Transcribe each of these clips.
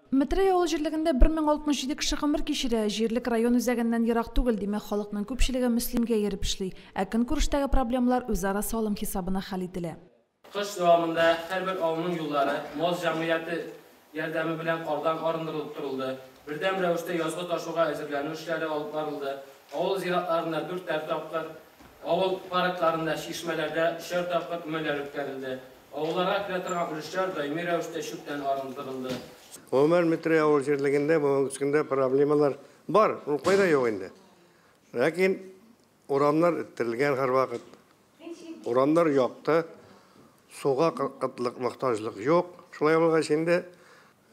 Метрәй авыл җирлегендә 1067 кеше гомер кичерә. Җирлек район үзәгеннән ерак түгел, димәк, халыкның күпчелеге Мөслимгә йөреп эшли. Ә көнкүрештәге проблемалар үзара салым хисабына хәл ителә. Кыш дәвамында һәрбер авылның юллары МОЗ җәмгыяте ярдәме белән кардан арындырылып торылды. Бердәм рәвештә язгы ташуга әзерләнү эшләре алып барылды. Авыл зиратларында дүртәр тапкыр, авыл паркларында, чишмәләрдә өчәр тапкыр өмәләр үткәрелде. Авылларга керә торган өлешләр даими рәвештә чүптән арындырылды. Гомумән, Метрәй авыл җирлегендә бүгенге көндә проблемалар бар, ул кайда юк инде. Ләкин урамнар эттерелгән һәрвакыт. Урамнар якты, суга кытлык, мохтаҗлык юк. Шулай булгач инде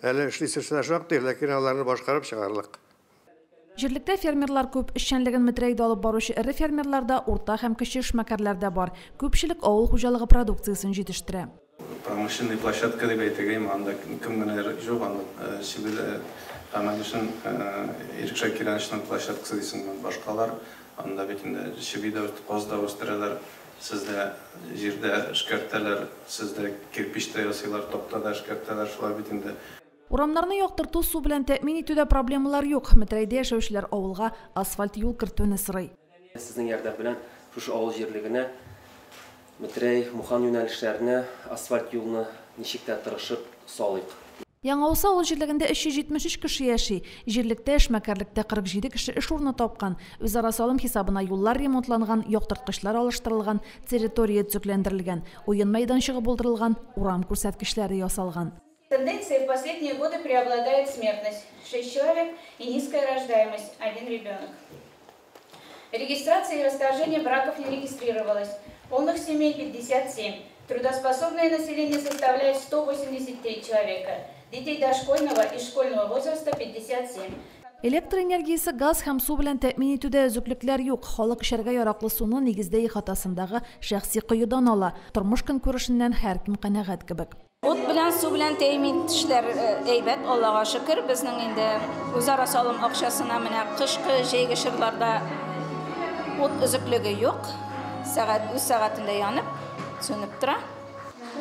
әле эшлисе эшләр шактый, ләкин аларны башкарып чыгарлык. Җирлектә фермерлар күп. Эшчәнлеген Метрәйдә алып баручы эре фермерлар да, урта һәм кече эшмәкәрләр дә бар. Күпчелек авыл хуҗалыгы продукциясен җитештерә. Промышленный площадка дип әйтергә, анда кем генә юк, анда Сибирь Гамәлишин, Ирек Шакиряновичның площадкасы дисеңме, башкалар. Анда бит инде чеби дә, каз да үстерәләр, сездә җирдә эшкәртәләр, сездә кирпич тә ясыйлар, такта да эшкәртәләр, шулай бит инде. Урамнарны яктырту, су белән тәэмин итүдә проблемалар юк. Метрәйдә яшәүчеләр авылга асфальт юл кертүне сорый. Сезнең ярдәм белән шушы авыл җирлегенә Метрәй, Мухан юнәлешләренә асфальт юлны ничек тә тырышып салыйк. Яңа Усы авыл җирлегендә 373 кеше яши. Җирлектә эшмәкәрлектә 47 кеше эш урыны тапкан. Үзара салым хисабына юллар ремонтланган, яктырткычлар алыштырылган, территория төзекләндерелгән, уен мәйданчыгы булдырылган, урам күрсәткечләре ясалган. Тенденция: в последние годы преобладает смертность – 6 человек, и низкая рождаемость – 1 ребенок. Регистрация и расторжение браков не регистрировалось. Полных семей 57. Трудоспособное население составляет 183 человека. Детей дошкольного и школьного возраста 57. Электр энергиясе, газ һәм су белән тәэмин итүдә өзеклекләр юк. Халык эчәргә яраклы суны нигездә ихатасындагы шәхси коедан ала. Тормыш көнкүрешеннән һәркем канәгать кебек. Ут белән, су белән тәэмин итешләр әйбәт, Аллага шөкер. Безнең инде үзара салым акчасына менә кышкы, җәйге чорларда ут өзеклеге юк. Сәгать үз сәгатендә янып, сүнеп тора.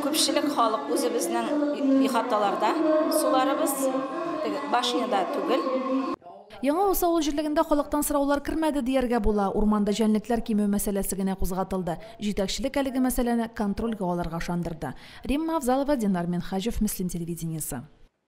Күпчелек халык үзебезнең ихаталарда суларыбыз, теге башняда түгел. Яңа Усы авыл җирлегендә халыктан сораулар кермәде дияргә була. Урманда җәнлекләр кимү мәсьәләсе генә кузгатылды. Җитәкчелек әлеге мәсьәләне контрольгә алырга ышандырды. Римма Авзалова, Динар Минхаҗев, Мөслим телевидениесе.